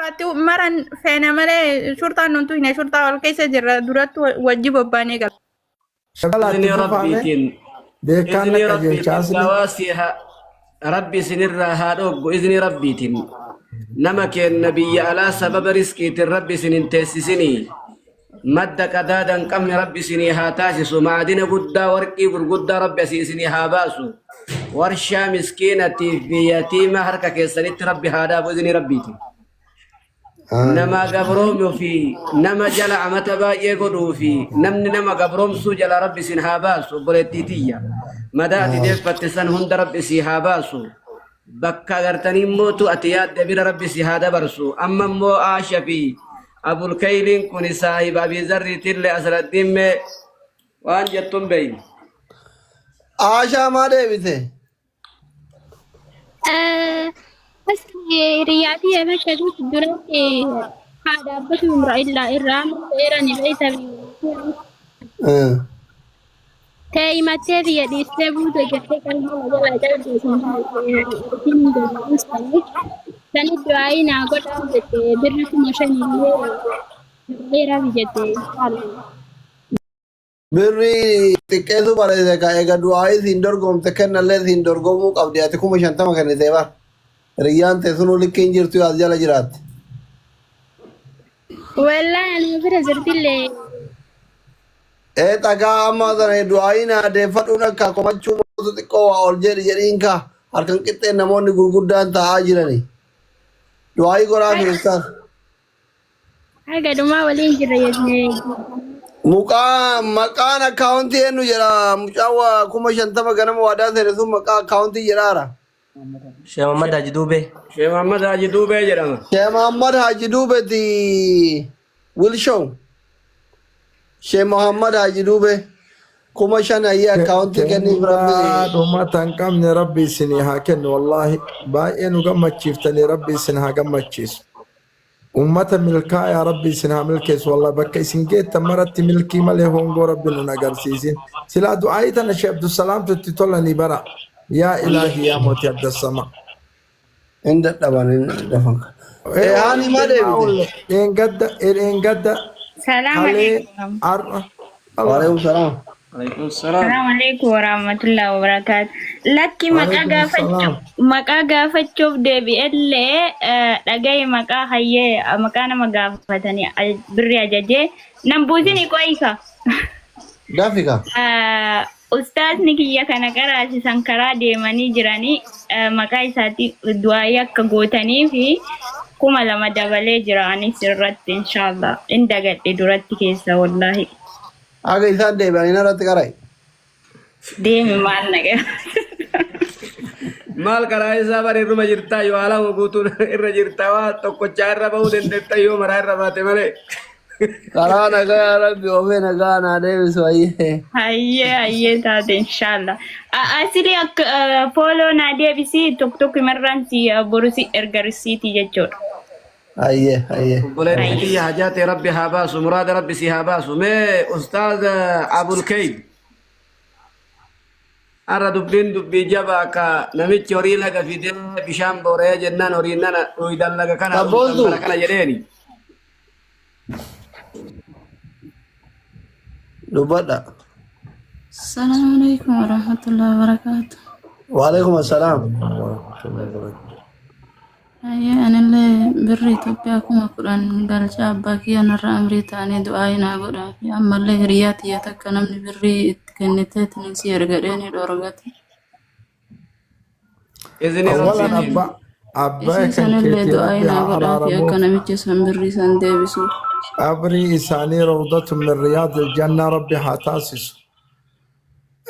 Nurraatti maran feena malee shurxaan nun tuyne shurxaa ol keessa jirra duratti wajji bobbaanee gala. Shabalaatti Izni fufaame rabbiitiin beekaan na izni qajeelcha rabbiitiin asli. dawaa si haa rabbi isinirraa haa dhoggu izni rabbiitiin nama keenna biyya alaa sababa riskiitiin rabbi isin hin teessisinii madda qadaada hin qabne rabbi isinii haa taasisu maadina guddaa warqii gurguddaa rabbi asii isinii haa baasu warshaa miskiinatiif fi yatiima harka keessanitti rabbi haa dhaabu izni rabbiitiin. Nama gabroomuu fi nama jala amata baay'ee godhuu fi namni nama gabroomsuu jala rabbi isin haa baasu obboleettii tiyya. Madaa ati deeffatte san hunda rabbi si haa baasu. Bakka agartanii mootu ati yaadde bira rabbi si haa dabarsu. Amma immoo Aasha fi Abulkayliin kun saahiba Abii Zarriitillee Asraddiin mee waan jettuun beeyne. Aashaa maa deebite? Hiriyaa tiyya takka duratti haa dhaabbatu illaa irraa seerani beeyta. Tee himattee biyya dhiistee buute jettee qalbii na jalaa cabde sun gadi dhiistanii. Sani du'aayii naa godhaa jette birri 5000 illee dheeraaf jette. Birri xiqqeessu bareede ka eega du'aayii siin dorgomte kennallee siin dorgomuu qabdi ati 50,000 kennitee bar. Hiriyyaan tee sunuu likkii hin jirtu as jala jiraatte. Wallaahi anuma bira jirtillee. Ee xagaa amma sana du'aayii naa deeffadhuun akka komachuu mootu xiqqoo waa ol jedhi jedhiin ka harkan qixxeen namoonni gurguddaan taa'aa jirani. Du'aayii godhaa fi ustaas. Haga dhumaa waliin jirra jennee. Muqaa maqaan akkaawuntii eenyu jedha mucaan waa 50,000 ganama waadaa seene sun maqaa akkaawuntii jedhaara. Sheekh Muhammad Haji Duubee. Sheekh Muhammad Haji Duubee jedhama. Sheekh Muhammad Haji Duubeeti Wilshow. Sheekh Muhammad Haji Duubee 5,000 ayyee akkaawuntii kenniif rabbi. Kennaa dhumata hin qabne rabbi isinii haa kennu wallaahi baay'ee nu gammachiiftanii rabbi isin haa gammachiisu. Ummata milkaayaa rabbi isin haa milkeessu wallahi bakka isin geettan maratti milkii malee hongoo rabbi nun agarsiisin. Silaa du'aayii tana Sheekh Abdusalaamtu itti tolanii bara. Yaa ilaahi yaa mootii Abdassama. Hin dadhaban hin dafan. Ee Haani maa deemaa deebite? oolle dheengadda dheengadda Salaam kalee alaikum. har'a Allah. Waalaikum salaam. Alaikum salaam. Salaam alaikum warahmatullahi wabarakatuh. Lakki maqaa Waalaikum gaafachuu salaam. maqaa gaafachuuf deebi'ellee dhagaye maqaa hayyee maqaa nama gaafatanii birri ajajee nan buusini qoyka. Dafi ka. Ustaazni kiyya kana qaraasisan karaa deemanii jiranii maqaa isaatti du'aayii akka gootanii fi 2000 dabalee jira anis irratti inshaallah in dagadhe duratti keessa wallaahi. Haga isaan deebi'anii narratti qara'i. Deemi maal naqa. Maal karaa isaa bara irruma jirtaa yoo haala guutuun irra jirtaa waa tokkochaa irra bahuu dandeetta yoo maraa irra baate malee. Karaa nagaa rabbi ofee nagaa naa deebisu ayyee. Hayyee hayyee taate inshallah. Asili akka fooloo naa deebisi tokko tokko himarraan si boru si erga risiitii jechuudha. Ayyee ayyee. Obboleettii Hayyee. tiyya hajaa tee rabbi haa baasu muraada rabbi si haa baasu mee ustaaz Abul Keyb har'a dubbiin dubbii jabaa ka namichi horii laga fidee bishaan boora'ee jennaan horiin nana dhuydan laga kana dhugdan Sabboontu. bara kana jedheeni. Dubbadha. Assalamu alaikum warahmatullahi wabarakatuh. Waalaikum assalaam. Hayyee anillee birri Itoophiyaa 10,000 galchaa abbaa kiyya narra amrii ta'anii du'aa naa godhaa fi ammallee hiriyaa tiyya takka namni birrii itti kenniteetiin si ergadhee ni dhorgate. Izni Awwalan rabbiitiin. abbaa abbaa Isii kan sanillee keetii du'aa rabbi naa haa godhaa fi akka araaramuuf namichi san birrii san deebisuuf. qabrii isaanii rawdatu min riyaadil jannaa rabbi haa taasisu.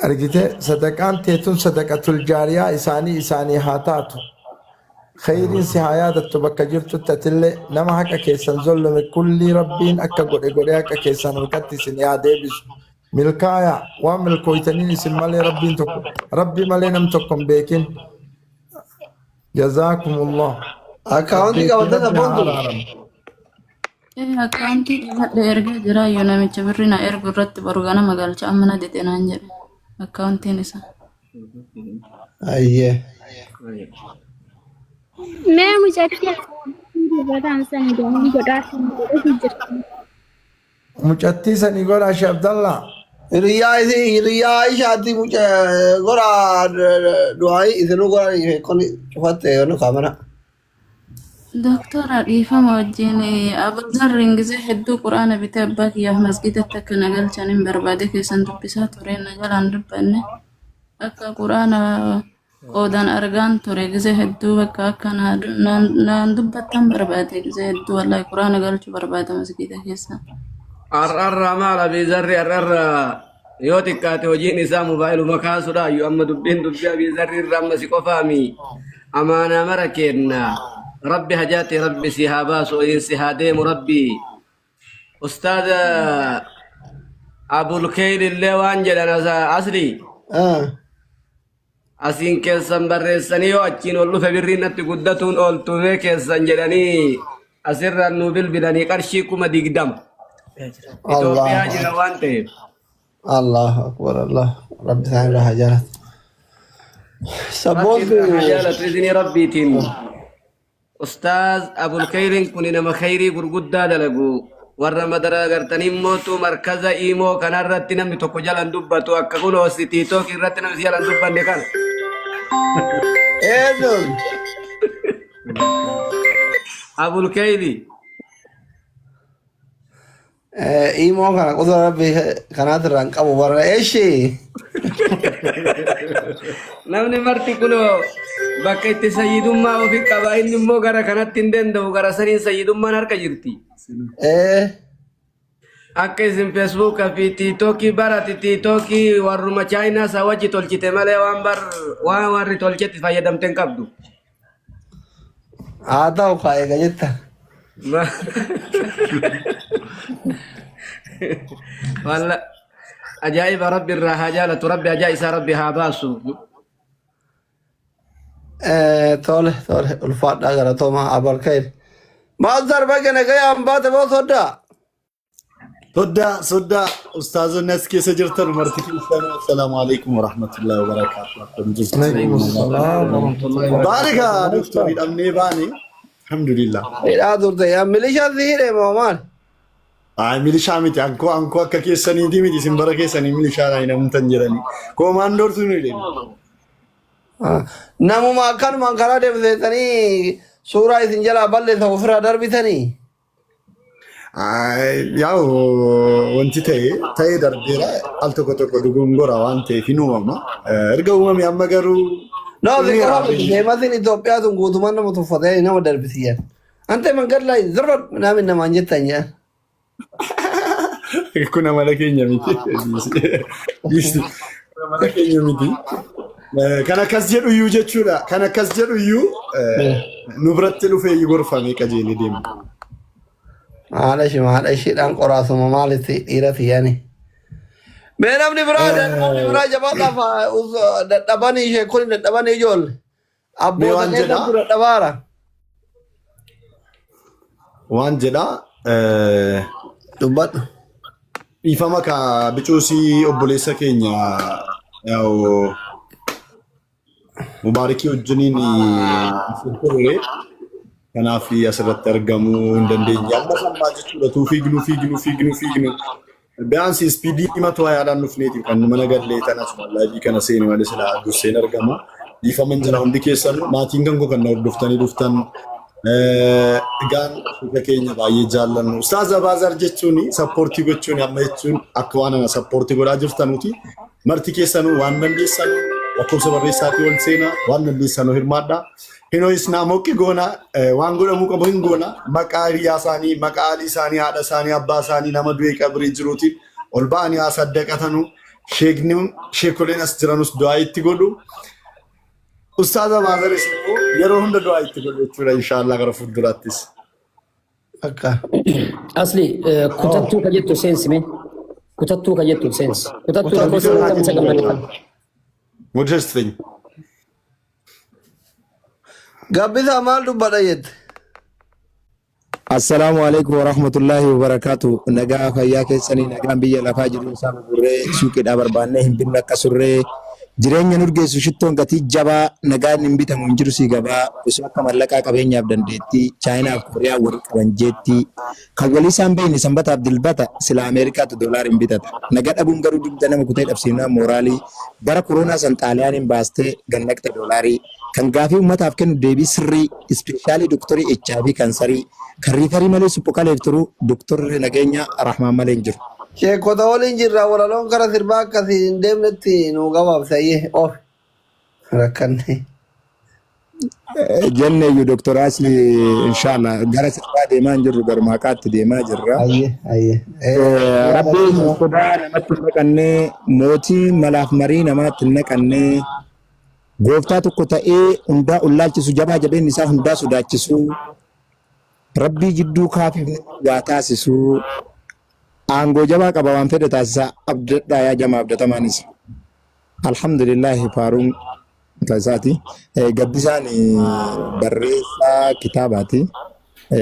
Argite sadaqaan teetun sadaqatul jaariyaa isaanii isaanii haa taatu. Khayriin si haa yaadattu bakka jirtutti atillee nama haqa keessan zollome kullii rabbiin akka godhe godhee haqa keessan harkatti isin haa deebisu. Milkaaya waan milkooytaniin isin malee rabbiin tokko rabbi malee nam tokko hin beekin. Jazaakumullah. Akkaawuntii Rabbii qabattee rabbi haa sabboontu. araaramu. Ee akkaawuntii qabadhe ergee jira iyyuu namicha birrii na ergu irratti boru ganama galcha amma na dide naan jedhe akkaawuntiin isaa. Ayyee. Mee mucattii Irra ta'an sani du'aayii godhaa kan godhatu jirti. Mucattii sanii godhaa Shee Abdallaa. Hiriyaa isii hiriyaa Aishaati muca gora du'aayii isinuu gora sheekonni cufatte yoonu kaamera. Doktora dhiifama wajjin Abuzarriin gizee hedduu quraana bitee abbaa kiyyaaf masgidatti akka na galchan hin barbaade keessan dubbisaa ture na jalaan dubbanne akka quraana qoodan argaan ture gizee hedduu bakka akka naan dubbattan barbaade gizee hedduu wallahi quraana galchuu barbaada masgida keessa. Har'arraa maal Abiizarri har'arra yoo xiqqaate hojiin isaa mobaayiluma kaasudha iyyuu amma dubbiin dubbii Abiizarri irra amma si qofaami amaanaa mara kenna rabbi hajaate rabbi si haa baasu hojiin si haa deemu rabbi ustaaza Abulkeyl illee waan jedhan asli Asiin keessan barreessanii yoo achiin ol dhufe birriin natti guddatuun ooltu mee keessan jedhanii asirraan nuu bilbilanii qarshii 20,000. Itoophiyaa Allah jira waan ta'eef. Allahu akbar Allah rabbi isaan irraa haa jaalatu. Rabbi Sabboontu irraa haa jaalatu isinii rabbiitiin. Ustaaz Abulkeyriin kun nama kheyrii gurguddaa dalagu. Warra madara gartanii mootu markaza imoo kanarratti namni tokko jalan dubbatu akka kunoo si tiitook irratti namni si jalan dubbanne kana. eenyuun Abulkeyri. Imoo kana qudura rabbi kanaati irraa hin qabu barra eeshi. Namni marti kunoo bakka itti sayyidummaa ofi qaba inni immoo gara kanatti hin danda'u gara saniin sayyidummaan harka jirti. Akka isin feesbuuka fi tiitookii barati tiitookii warruma chaayinaa isaa wajji tolchite malee waan bar waan warri tolchetti fayyadamte hin qabdu. Haa ta'u kaa eega jetta. Walla ajaa'iba rabbi irraa haa jaalatu rabbi ajaa isaa rabbi haa baasu. Tole tole ulfaadhaa galatoomaa abarkayr. Maal darba gana gayaan baate boo soddaa. Soddaa soddaa ustaazonni as keessa jirtan marti keessanuu assalaamu alaikum warahmatullahi wabarakaatu. Akkam jirtu? Alaikum salaam warahmatullahi Baane kaa doktorii dhabnee baane alhamdulillah. Hidhaa turte yaa milishaan si hidhe moo maal? Ay milishaa miti ankoo ankoo akka keessaniiti miti isin bara keessanii milishaa namtan jedhanii. Koomaandoortu nu hidhe. Namuma akkanumaan karaa deemseetanii suuraa isin jalaa balleessan ofirraa darbitanii. Yaa'u wanti ta'e ta'ee darbeera al tokko tokko dogongora waan ta'eef hin uumama. Erga uumame amma garuu No, si dhumeera. qofa miti. Seematiin Itoophiyaa tun guutummaan nama tuffatee nama darbisiyan. Ante mangar laa zirra naamin namaan jettan jedhan. Kun amala keenya miti. Kun amala keenya miti. Kan akkas jedhu iyyuu jechuudha. Kan akkas jedhu iyyuu nu biratti dhufee iyyuu gorfamee qajeelee deema. Haadha ishee haadha isheedhaan qoraasuma maalitti dhiira tiyyani. Mee namni biraa namni biraa jabaadhaaf dadhabanii ishee kun dadhabanii ijoolle. Mee Abboota waan jedhaa keessattu dadhabaara. waan jedhaa Dubbadhu. Dhiifama ka bicuusii obboleessa keenya yaa'u Mubaarikii wajjiniin turre kanaaf asirratti argamuu hin dandeenye. Amma sammaa jechuudha tuu fiignu fiignu fiignu fiignu. Biyaansi ispiidii matu hayaadhaan dhufneeti kan mana gallee tana laayivii kana seene malee silaa durseen argama. Dhiifaman jira hundi keessan maatiin kan koo kan na hordoftanii dhuftan Egaan suuqa keenya baay'ee jaallannu. Ustaaz Abaazar jechuun sappoortii gochuun amma jechuun akka waan ana sappoortii godhaa jirtanuti. Marti keessanuu waan dandeessan lakkoofsa barreessaatii ol seenaa waan dandeessanuu hirmaadhaa. Hin ho'isnaa moqqi goona waan godhamuu qabu hin goona. Maqaa hiriyaa isaanii, maqaa haadhi isaanii, haadha isaanii, abbaa isaanii nama du'e qabrii jiruutiin ol ba'anii haa saddaqatanu. Sheekni sheekoleen as jiranus du'aa itti godhu. Ustaaza Maazaris immoo yeroo hunda du'aa itti godhu jechuudha inshaallah gara fuulduraattis. Akka. Asli kutattuu ka jettu seensi mee. Kutattuu ka jettu seensi. Kutattuu Kutattuu lakkoofsa 99 Mudhestiny. Gabbisaa maal dubbadha jette? Assalaamu alaikum warahmatullaahi wabarakaatu. Nagaa fayyaa keessanii nagaan biyya lafaa jiru isaa gurgurree suuqiidhaa barbaannee hin binnu akka surree Jireenya hin urgeessu shittoon gatii jabaa nagaan hin bitamu hin jiru sii gabaa osoo akka mallaqaa qabeenyaaf dandeettii Chaayinaaf Kooriyaa wal qaban jeettii kan walii isaan beekne sanbataaf dilbata sila Ameerikaatu doolaar hin bitata naga dhabuun garuu dugda nama kutee dhabsiifnaan mooraalii bara koroonaa san xaaliyaaniin baastee gannaqxe doolaarii kan gaafii ummataaf kennu deebii sirrii ispeeshaalii doktorii HIV kansarii kan riifarii malee suphu kaleef turu doktorri nageenya Rahmaan malee hin jiru. Sheekota waliin jirra walaloon kara sirbaa akkasii hin deemnetti nu gabaabse ayyee of rakkanne. Jenne iyyuu Dr. Asli inshallah gara sirbaa deemaa hin jirru garuma haqaatti deemaa jirra. Ayyee ayyee. Rabbiin sodaa namatti hin naqannee mootii malaaf marii namaatti hin naqannee gooftaa tokko ta'ee hundaa ollaalchisu jabaa jabeenni isaa hundaa sodaachisu rabbii jidduu kaafiif waa taasisu Aangoo jabaa qaba waan fedhe taasisa abdadhaa yaa jamaa abdatamaanis. Alhamdulillahi faaruun kan isaati. Gabbisaan barreessaa kitaabaati.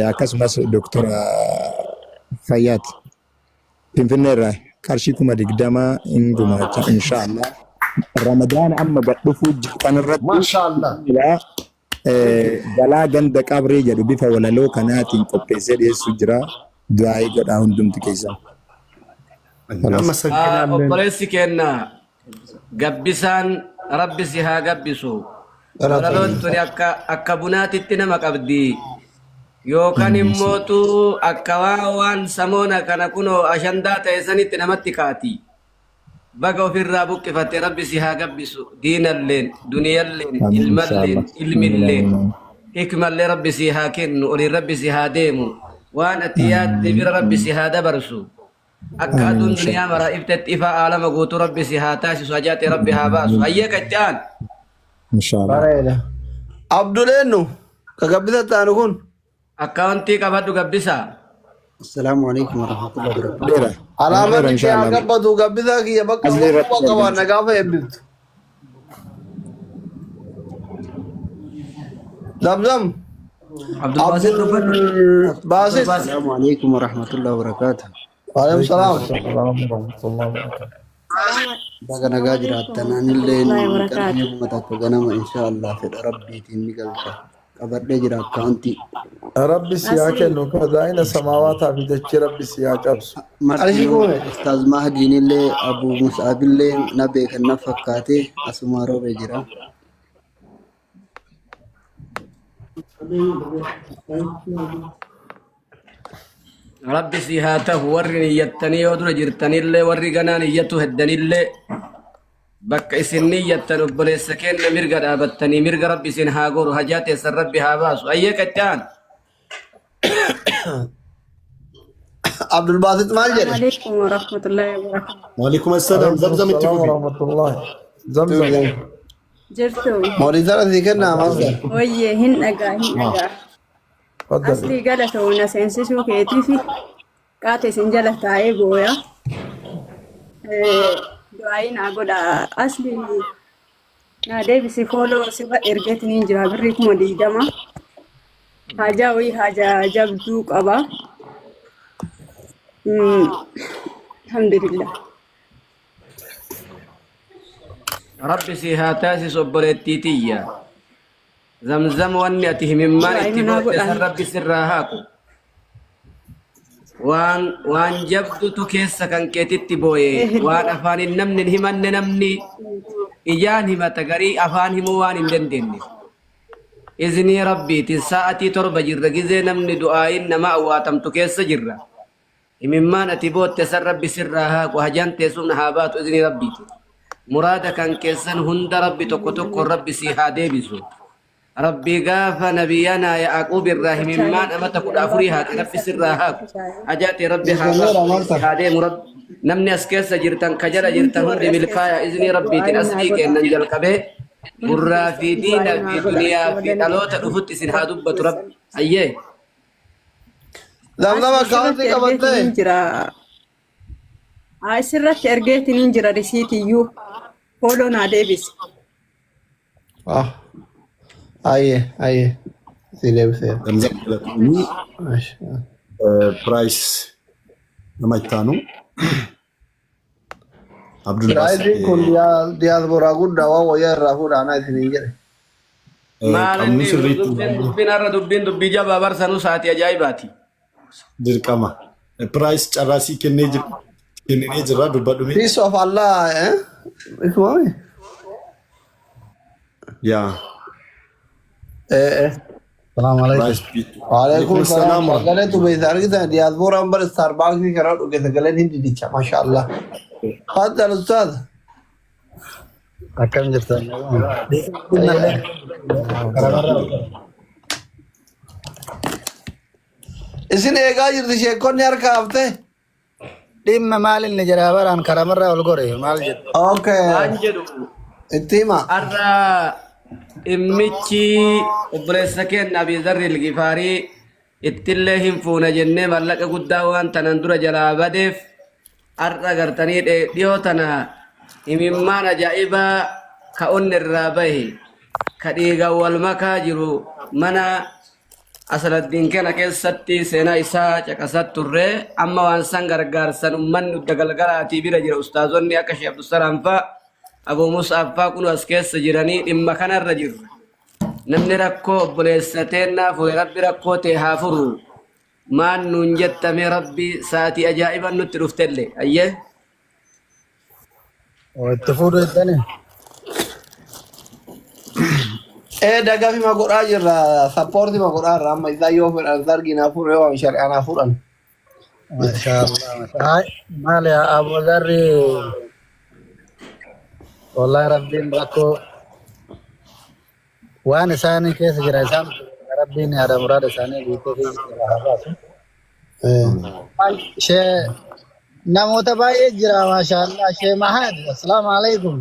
Akkasumas doktora fayyaati. Finfinnee irraa qarshii 20,000 hin gumaacha inshaallah. Ramadaana amma gad dhufuu jiru kanarratti Maashaallah. Galaa ganda qabree jedhu bifa walaloo kanaatiin qopheessee dhiyeessuu jira. Du'aa'ii godhaa hundumti keessan. Amma sagginaalleen. Obboleessi keenna gabbisaan rabbi si haa gabbisu. Walaloon tuni akka akka bunaatitti nama qabdi. Yookaan immootu akka waan waan samoona kana kunoo ashandaa ta'e sanitti namatti kaati. Baga ofirraa buqqifatte rabbi si haa gabbisu diinalleen duniyalleen Amiin ilmalleen inshaallah. Amiin ilmilleen amiin amiin. hikmallee rabbi si haa kennu oliin rabbi si haa deemu waan ati yaadde Amiin bira rabbi amiin. si haa dabarsu akka Amiin aduun duniyaa inshaallah. maraa iftetti ifaa aalama guutuu rabbi si haa taasisu hajaa tee rabbi haa baasu Amiin hayyee ka itti aan inshaallah. Bareeda. Abduleennu ka gabbisa taanu kun. Akkaawuntii qabadhu gabbisaa. Assalaamu alaikum warahmatullahi wabarakatuh. Dheera. Dheera Alaamanni kee haa inshaallah. gabbatu gabbisaa kiyya bakka Asli irratti quba qabaan argamti. na gaafa eebbiftu. Zamzam. Abdulbaasit dubbadhu. Abdul Baasit. Abdulbaasit. Assalaamu alaikum warahmatullahi wabarakatuh. Waalaikum salaam. Assalamu warahmatullahi wabarakatuh. Baga nagaa jiraattan anillee Warahmatullahi qarshii wabarakaatu. 1000 ganama insha Allah fedha rabbiitiin ni galcha. Qabadhee jira akkaawuntii. Rabbi si haa Asli kennu kazaa'ina samaawaataa fi dachii rabbi si haa cabsu. Qarshii Martinuu kume. Ustaaz Mahdiinillee Abu Mus'aabillee na beekan na fakkaate asuma roobee jira. Rabbi si haa tahu warri niyyattanii yoo dura jirtanillee warri ganaa niyyatu heddanillee bakka isin niyyattan obboleessa keenna mirga dhaabattanii mirga rabbi isin haa goru hajaa teessan rabbi haa baasu ayyee qaccaan Abdul Baasit maal Assalamu jedhe? alaikum warahmatullahi wabarakatuh. Waalaikum assalam. Alaikum Zamzam itti assalam fufi. warahmatullahi. Zamzam. Jirtu Mooniitara sii kennaa maal? wayyee hin dhagaa hin dhagaa. Faddali. Aslii galatoon na seensisuu keetiifi qaata isin jala taa'ee booya. Du'aayii naa godha. Aslii naa deebisi fooloo sirra ergeetiin hin jira birrii 20,000. Haajaa wayii haajaa jabduu qaba. Alhamdulillah. Rabbi si haa taasisu obboleettii tiyya. Zamzam wanni ati himimmaan Du'aayii itti naa bootte godha. san rabbi sirraa haaqu. Waan waan jabdutu keessa kan keetitti booye waan afaaniin namni hin himanne namni ijaan himata garii afaan himuu waan hin dandeenye. Iznii rabbiitiin sa'atii 7 jirra gizee namni du'aayin nama awwaatamtu keessa jirra. Imimmaan ati bootte san rabbi sirraa haaqu hajaan tee sun haa baatu iznii rabbiitiin. Muraada kan keessan hunda rabbi tokko tokkoon rabbi sii haa deebisu. Rabbi gaafa nabiyanaa Ya'aquub irraa himimmaan amata 14 haaqe rabbi sirraa haaqu. Hajaa tee rabbi haa baasu si haa deemu rabbi. Namni as keessa jirtan ka jala jirtan hundi milkaaya iznii rabbiitiin aslii kennan jalqabee gurraa fi diina fi duniyaa fi dhaloota dhufutti isin haa dubbatu rabbi. Hayyee. Zamzam Asli akkaawuntii sirratti qabattee? ergeetiin hin jira. Sirratti ergeetiin hin jira risiitiyyuu. Fooloo naa deebisi. Ah. Ayyee ayyee. Si deebiseera. Zamzam galatoomii Piraayis nama itti aanu. Abdul Basit Piraayiziin kun diyaasbooraa guddaa waan wayyaa irraa fuudhaa anaa isiniin jedhe. Maal qabnu inni sirriitti dubbiin dubbiin har'a dubbiin dubbii jabaa barsanuu sa'aatii ajaa'ibaati. Dirqama. Piraayis carraasii kennee jira. Kenninee jirra dubbadhu mee. Peace of Allah, eh? Ismaami? Yaa. Eh, eh. Salaamu alaikum. Piraayis Waalaikum Alaikum salaam. salaam. Sagalee tu beekta argitan diyaasbooraan bara Starbucks karaa dhuge sagaleen hin didicha mashallah. Faddal ustaaz. Akkam jirtan? Isin eegaa jirti sheekonni harka haftee. Dhimma maal inni jedhaa baraan karamarraa ol gore maal jedhu? Okay. Waan jedhu Itti hima. Har'a dhimmichi obboleessa keenya Abii Zarri Ilgifaarii ittillee hin fuuna jennee mallaqa guddaa waan tanan dura jalaa badeef har'a gartanii dhiyoo tana imimmaan ajaa'ibaa ka onni irraa bahe ka dhiigaan wal makaa jiru mana Asaladdiin kana keessatti seenaa isaa caqasaa turre. Amma waan san gargaarsan ummanni udda galgalaatii bira jira. Ustaazonni akka Sheekh Abdusalaam faa, Abuu Mus'ab faa kun as keessa jiranii dhimma kanarra jirra. Namni rakkoo obboleessa teennaa fure Rabbi rakkoo tee haa furu. Maan nuun jettame Rabbi sa'atii ajaa'iban nutti dhuftelle. Ayyee. Itti fuudhu jettanii? Ee dagafi ma godhaa jirra sappoorti ma godhaa jirra amma isaa yoo fedhan sargii naa fuudhu yoo shari'aa naa fuudhan. Mashaallah. Hai, maal yaa Abu Zarri wallahi Rabbiin rakkoo waan isaanii keessa jira isaan Rabbiin yaada muraada isaanii guutee fi irraa haa baasu. Shee namoota baay'ee jira maashaallah. Shee Mahad, assalaamu alaikum.